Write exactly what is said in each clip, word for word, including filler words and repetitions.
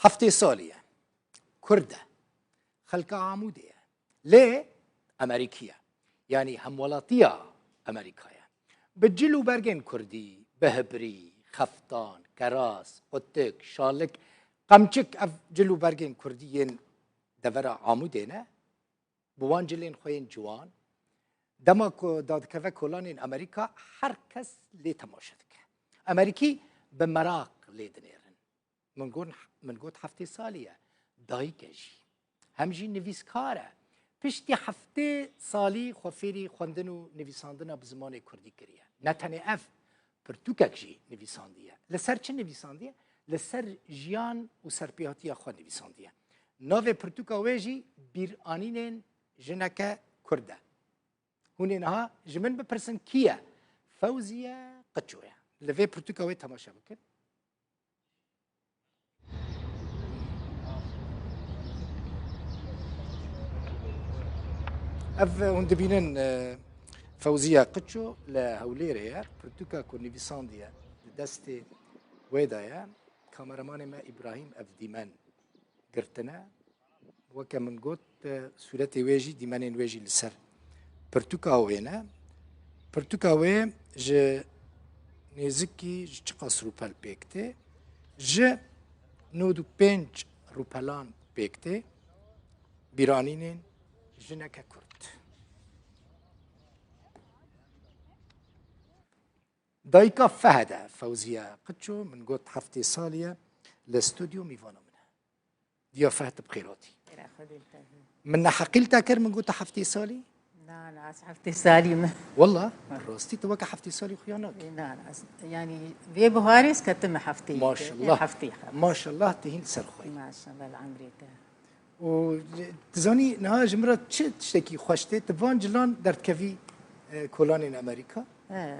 Heftê salî ye. Kurd e. Xelka Amûdê ye. Lê Amerîkî ye. Yanî hemwelatiya Amerîka ye. Bi cil û bergên kurdî, bihbirî, xeftan, keras, qutik, şalik, qemçik, ev cil û bergên kurdî yên devera Amûdê ne. Bi wan cilên xwe yên ciwan, dema ku dadikeve kolanên Amerîka, her kes lê temaşe dike. Amerîkî bi meraq lê dinêrin. Min got, min got heftê salî ye. Dayik e jî. Hem jî nivîskar e. Piştî heftê salî xwe fêrî xwendin û nivîsandina bi zimanê kurdî kiriye. Ne tenê ev, pirtûkek jî nivîsandiye. Li ser çi nivîsandiye? Li ser jiyan û serpêhatiya xwe nivîsandiye. Navê pirtûka wê jî Bîranînên Jineke Kurd e. Hûn ê niha ji min bipirsin kî ye? Fewziye Qiço ye. Li vê pirtûka wê temaşe bikin. Ev hûn dibînin, e, Fewziya Qiço li Hewlêrê ye. Pirtûka ku nivîsandiye di destê wê de ye. Kameramanê me Îbrahîm ev dîmen girtine. Weke min got, e, sûretê wê jî, dîmenên wê jî li ser pirtûka wê ne. Pirtûka wê ji nêzikî ji çiqas rûpel pêk tê? Ji nod û pênc rûpelan pêk tê. Bîranînên Jineke Kurd. Dayika Fehd e, Fewziye Qiço, min got heftê salî ye, li stûdyo mîvana min e. Diya Fehd, bi xêr hatî. Xêra Xwedê li te be. Min neheqî li te kir, min got tu heftê salî? Na, na, ez heftê salî me. Walla, bi rastî tu weke heftê salî xuya nakî. Na, na, ez, yanî vê buharê ez ketime heftê yekê. Maşallah. Heftê xwe. Maşallah, tu hîn li ser xwe yî. Maşallah, li emrê te. Û tu zanî niha ji min re çi tiştekî xweş tê? Tu van cilan derdikevî, e, kolanên Amerîka? He.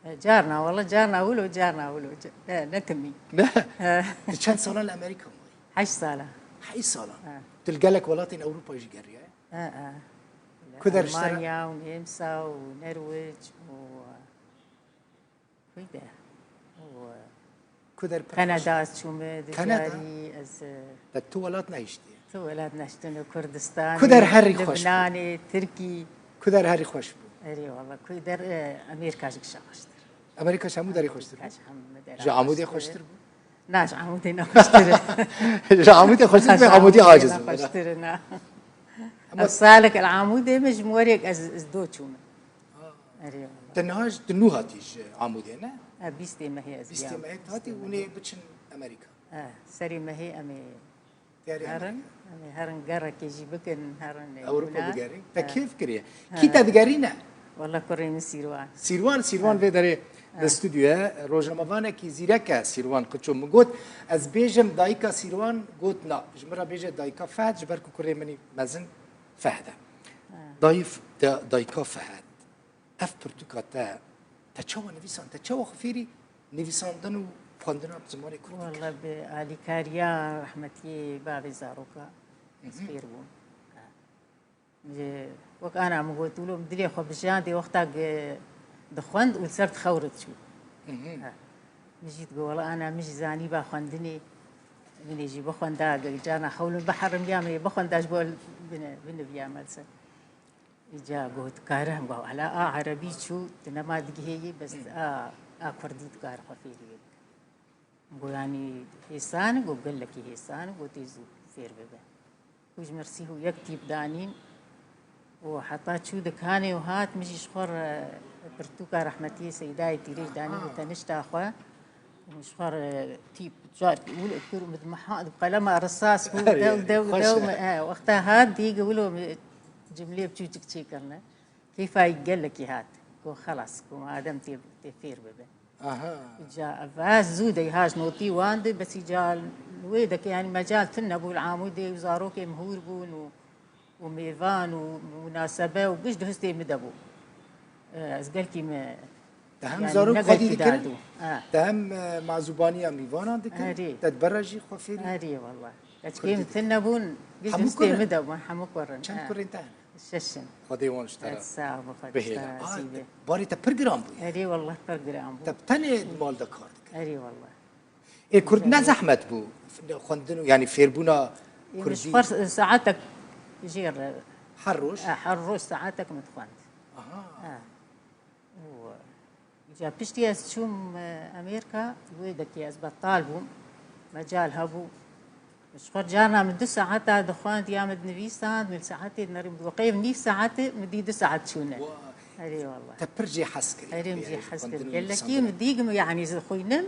He, carna, wala carna wilo, carna wilo. Ce-, he, ne timî. Ne? He. Tu çend salan li Amerîka mayî? Heşt sala. Heşt salan. He. Tu li gelek welatên Ewropa jî geriyaye? He, he. Ku der ji te re? Almanya û Nêmsa û Nerwic û Xwî de. Û Ku der pir xweş? Kanada ez çûme, di Kanada? Carî ez, e, Te tu welat nehiştiye? Tu welat nehiştine, Kurdistan, Ku der herî xweş bû? Libnanê, Tirkî. Ku der herî xweş bû? Erê wala, ku der, e, Amerîka ji gişa xweştir. Amerîka ji hemû derî xweştir bû? Amerîka ji hemû derî xweştir. Ji Amûdê xweştir bû? Na, ji Amûdê ne xweştir e. Ji Amûdê xweştir bê, Amûdê aciz bû. Na, ji Amûdê ne xweştir e, na. Ama Salik el Amûdê min ji Morêk ez, ez do çûme. Ha. Erê wala. Te niha ji, tu nû hatî ji Amûdê, ne? E, bîstê mehê ez Bîstê mehê hatî, hûn ê biçin Amerîka. E, serê mehê em ê herin, em ê herin gerekê jî bikin, herin Ewropa bigerin. Te kêf kiriye. Kî te digerîne? Wala kurê min Sîrwan. Sîrwan, Sîrwan vê derê li stûdyoya rojnamevanekî zîrek e Sîrwan Qiço. Min got, ez bêjim dayika Sîrwan, got na. Ji min re bêje dayika Fehd, ji ber ku kurê min î mezin Fehd e. Ha. Dayîf, da-, dayika Fehd, ev pirtûka te, te çawa nivîsand? Te çawa xwe fêrî nivîsandin û xwendina bi zimanê kurdî kir? Wala bi alîkariya rehmetiyê bavê zaroka ez fêr bûm. Ha. Ji, wek ana min got, wilo min dilê xwe bijandê wexta ge-, dixwend û li ser dixew re diçû. Ha. Min jî digot, wela ana min jî zanîba xwendinê, min ê jî bixwenda, ge-, carna xewl min biherim ya, min ê bixwenda ji bo bine-, biniviyame li ser. Îca got, dikare, em got, hela a erebî çû, tu nema digihê yê, bes a, a kurdî dikare xwe fêrî wê bike. Got, yanî hêsan, got, gelekî hêsan, got, tê zû fêr bibe. Û ji min re sî û yek tîp danîn û heta çû dikanê û hat, min jî ji xwe re pirtûka rehmetiyê Seydayê Tîrêj danî li tenişta xwe. Û ji xwe re tîp car wilo kir û min dimeha, bi qelema risas bû, dew, dew, dew, e, wexta hat dî, wilo min cimlê biçûçik çêkirine. Kêfa wî gelekî hat. Got, xelas, got, madem tê, tê fêr bibe. Aha. Îca ev zû de, îha ji notî wan de, bes îca li wê deke, yanî mecal tune bû, li Amûdê û zarokê min hûr bûn û, û mêvan û mûnasebe û giş di hustê min de bû. E, ez gelkî me, Te hem yanî zarok ne xwedî gelkî dikirin, dadû. Ha. Te hem, e, mazûbaniya mîvanan dikirin, Erê. Te di ber re jî xwe fêrî Erê wala. Keçikê min tune bûn, giş di hustê min de bûn, hemû kurin. Çend kurên te hene? Şeş in. Xwedê wan ji te re bihêle. Sağ ol, Xwedê ji te razî be. Barê te pir giran bûye. Erê wallah pir giran bû. Te bi tenê di mal de kar dikir. Erê wallah. Ê kurd ne zehmet bû xwendin û, yanî fêrbûna Yanî ji kurdî? Xwe saetek jê re, Her roj? e, her roj saetek min dixwend. Aha. E. Û ca piştî ez çûm, e, Amerîka, wê dekê ez betal bûm. Mecal hebû. Ji xwe carna min du saeta dixwend ya min dinivîsand, min saetê dinerî min digot, qey nîv saetê, min dî du saet çûne. Erê wallah. Te pir jê hez kirî. Erê min jê hez kirî. Gelekî min dî, yanî ez dixwînim,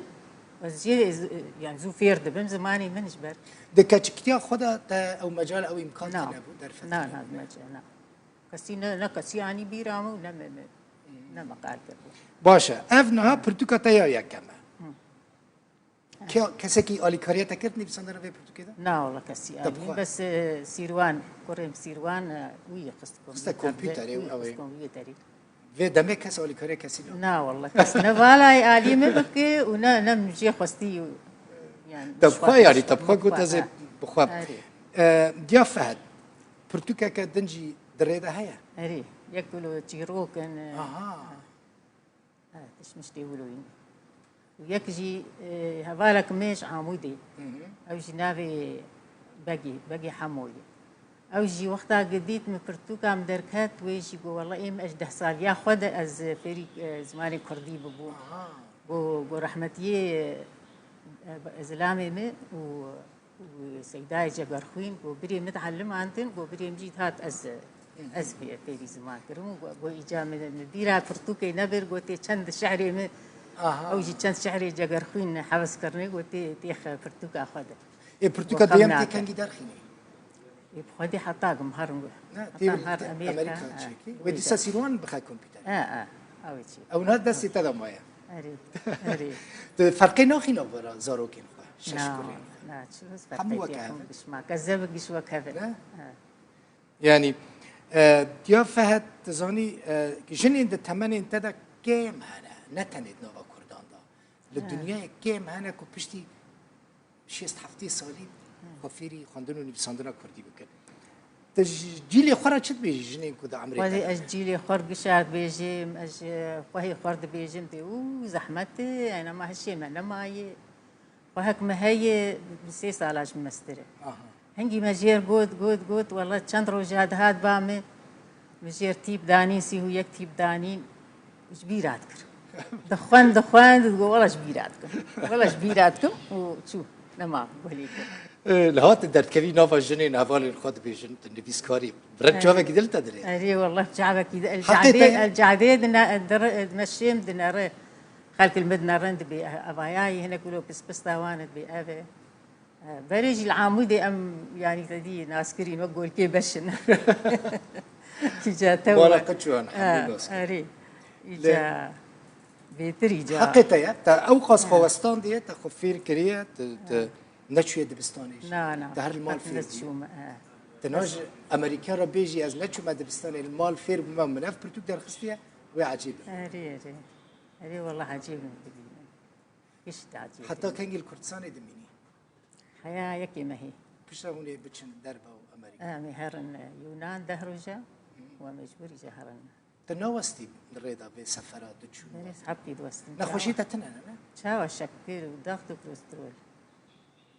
ez jê, ez, yanî zû fêr dibim, zimanê min ji ber. Di keçiktiya xwe de te ew mecal, ew îmkan tê nebû, derfet tê nebû? Na, na, mecal, na. Kesî ne, ne kesî anî bîra min û ne me, me, ne me qal kirbû. Baş e. Ev niha pirtûka te ya yekem e. Ke-, kesekî alîkariya te kir nivîsandina vê pirtûkê de? Na wala kesî alî. Bes, e, Sîrwan, kurê min Sîrwan, e, wî xist kompûterê. Xiste kompûterê û ew ê. Xist kompûterê. Vê demê kes alîkariya kesî nake. Na wala kes ne vala alî min bike û ne, ne min jê xwestî û, yanî. Te bi xwe, yanî te bi xwe got ez ê bi xwe. Erê. E, Diya Fehd, pirtûkeke din jî di rê de heye? Erê. Yek wilo çîrok in, e. Aha. E, tişt miştê wilo yî. Û yek jî, e, hevalek me ji Amûdê. Ew jî navê Begî, Begî Hemo ye. Ew jî wexta ku dît min pirtûka min derket, wê jî got, wela ê min, ez deh saliya xwe de ez fêrî, e, zimanê kurdî bibûm. Aha. Got, got rehmetiyê, e, zilamê min û Û Seydayê Cegerxwîn got, birê min dihelimandin, got, birê min jî dihat ez, ez fê-, fêrî ziman kirim. Û got, got, îca min, min bîra pirtûkê nebir, got, tê çend şi'rê min, aha, ew jî çend şi'rê Cegerxwîn hewes kirine, got, tê, tê xe-, pirtûka xwe de. Ê, pirtûka duyem tê kengî derxînî? Ê, bi xwedî heta gim herin got. Ne, tê, heta her tê Amerîka, Amerîka, ha, çêkî. Wê dîsa Sîrwan bixe kompîter. Ha, ha, ew çi? Ew niha destê te de maye. Erê, erê. Tu ferqê naxî navbera zarokên xwe, şeş kurên xwe. Na, na, çi ferqê tê, hemû wek hev in. Gişma, kezeb giş wek hev in. Ne? Ha. Yanî, e, Diya Fehd, tu zanî, e, jinên di temenên te de kêm hene, ne tenê di nava kurdan de. Li dinyayê kêm hene ku piştî şêst heftê salî xwe fêrî xwendin û nivîsandina kurdî bikin. Te ji cîlê xwe re çi dibêjî jinên ku di emrê te de ne? Xwedê ez cîlê xwe re gişa dibêjim, ez ji xwehê xwe re dibêjim, dê û zehmet e, ena ma hişê me nemaye. Xwehek me heye, bi sê sala ji min mestir e. Aha. Hingî me jêr got, got, got, wela çend roja dihat ba min, min jêr tîp danîn, sî û yek tîp danîn, ji bîra dikirim. Dixwend, dixwend, digot, wela ji bîra dikim. Wela ji bîra dikim û çû, nema guhelê kir. Li hat derdkevî nava jinên hevalên xwe dibêjin, tu nivîskarî. Bi reng çavekî din li te dirê. Erê, wela çavekî din. El Heqê te Cadê, ye. El Cadê dine, dir-, meşêm dinere. Xelk li min dinerin dibê, evayayî hinek wilo pispista wan dibê, ev e. Berê jî li Amûdê em, yanî te dî naskirîn wek golkê beş in. Îca te Mala we. Qeçûyan hemû naskirîn. Erê. Îca bêtir îca. Heqê te ye. Te ew qas xwe westandiye, te xwe fêr kiriye, te, te neçûye dibistanê jî. Na, na. Te her li mal fêr bûye. Te niha ji Amerîka re bêjî ez neçûme dibistanê, li mal fêr bûme, min ev pirtûk derxistiye, wê ecêb be. Erê, erê. Erê, wela ecêb in bibînin. Gişt ecêb in. Heta kengî li Kurdistanê dimînî? Heya yekê mehê. Piştre hûn ê biçin derve û Amerîka? Em ê herin, e, Yûnan deh roja û em mecbûrî jî herin. Te nawestî li rê de vê sefera diçûn? Erê, ez hebkî diwestim. Nexweşî te tune ne, ne? Çawa şeker û daxt û kolesterol.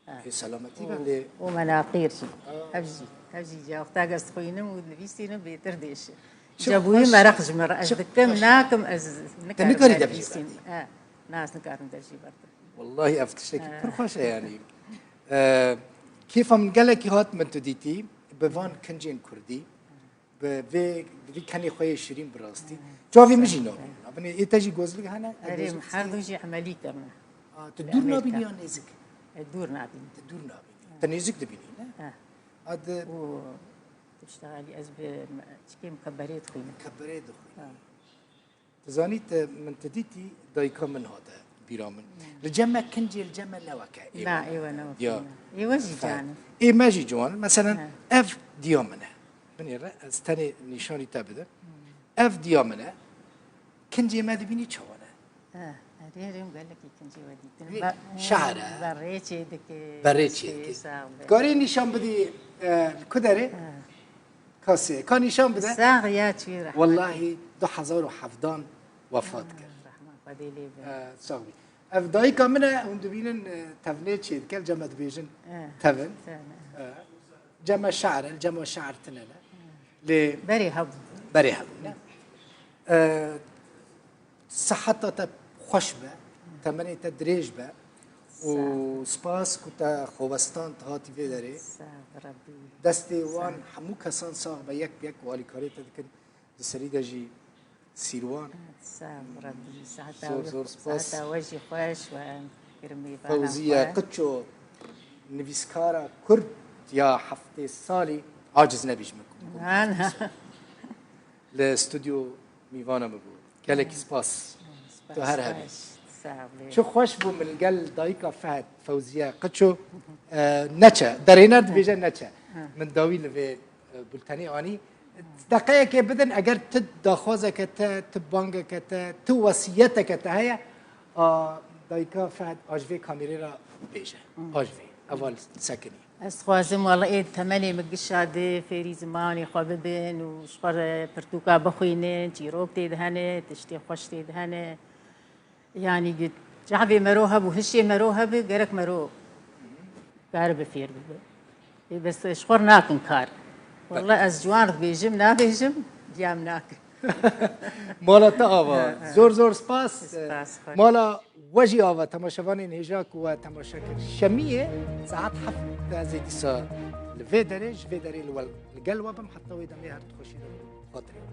Ha. Ê selametî be lê. Û menaqîr jî. Ev jî, ev jî ca wexta ez dixwînim û dinivîsînim bêtir dêşe. Îca bûyî meraq ji min re. Ez dikim, nakim, ez nikarim dervîsîm. Te nikarî dev jî berdî? Ha. Na, ez nikarim dev jî berdim. Wellahî ev tiştekî pir xweş e yanî. E, kêfa min gelekî hat min tu dîtî bi van kincên kurdî, bi vê, bi vî kenê xwe yê şirîn bi rastî. Çavê min jî nabînin. Nabînin ê te jî gozlik hene? Erê, min her du jî emelî kirine. A, tu dûr nabînî ya nêzik? E, dûr nabînim. Tu dûr nabînî. Te nêzik dibînî, ne? He. A, di... Û tişta alî ez bi me-, çikê min keberê dixwînim. Keberê dixwînî. Ha. Tu zanî te, min tu dîtî, dayika min hate bîra min. Hmm. Li cem me kincê li cem me ne weke êwe ne. Na, êwe ne weke êwe. Êwe jî can in. Ê me jî ciwan in. Meselen ev diya min e. Binêre ez tenê nîşanî te bidim. Hmm. Ev diya min e. Kincê me dibînî çawa ne? Eh, erê, erê, gelekî kincê we dîtin. Wê şehre. Berê çê dike. Berê çê dike. Karê nîşan bidî, e, ku derê? Eh. Kasê. Ka nîşan bide. Sax ya çi rehmet. Wellahî du hezar û hevdan wefat kir. Rehmet Xwedê lê be. E, sax bî. Ev dayika min e, hûn dibînin, e, tevnê çê dike, li cem me dibêjin Eh, tevin. tevin. E, cem me şe'ir e, li cem me şe'ir tune ne. Lê Berê hebû. Berê hebû ne. E, siheta te xweş be, temenê te dirêj be û Sağ ol. spas ku te xwe westan, te hatî vê derê. Sağ ol Rebbî. Destê wan Sağ ol. hemû kesan sax be, yek bi yek û alîkariyê te dikin. Di serî de jî Sîrwan. Sağ ol Rebbî. Siheta Zor, we, zor spas. siheta we jî xweş we. Kirimî vana Fewziye xwe. Qiço, nivîskara Kurd ya heftê salî, aciz nebî ji min ku Na, na. li stûdyo mîvana min bû. Gelekî spas. Spas, Tu her hebî. spas. Sağ ol. Çi xweş bû min gel dayika Fehd, Fewziye Qiço, e, neçe. Derêner dibêje neçe. Min dawî li vê, e, bultenê anî. Deqeyekê bidin, eger ti daxwazeke te, ti bangeke te, ti wesiyeteke te heye, a, dayika Fehd, a ji vê kamêrê re bêje. A ji vê. Heval sekinî. Ez dixwazim wele ê temenê min gişa di fêrî zimanê xwe bibin û ji xwe re pirtûka bixwînin, çîrok tê de hene, tiştê xweş tê de hene. Yanî gi-, çavê mero hebû, hişê mero hebû, gerek mero karibe fêr bibe. Ê bes ji xwe re nakin kar. Wele ez ciwan dibêjim, nabêjim, diyam nakin. Mala te ava. Ha, ha. Zor zor spas. Spas xwe. Mala we jî ava, temaşevanên hêja ku we temaşe kir. Şemiyê saet heft ez ê dîsa li vê derê, ji vê derê li we, li gel we bim, heta wê demê her xweşî de xatirê we.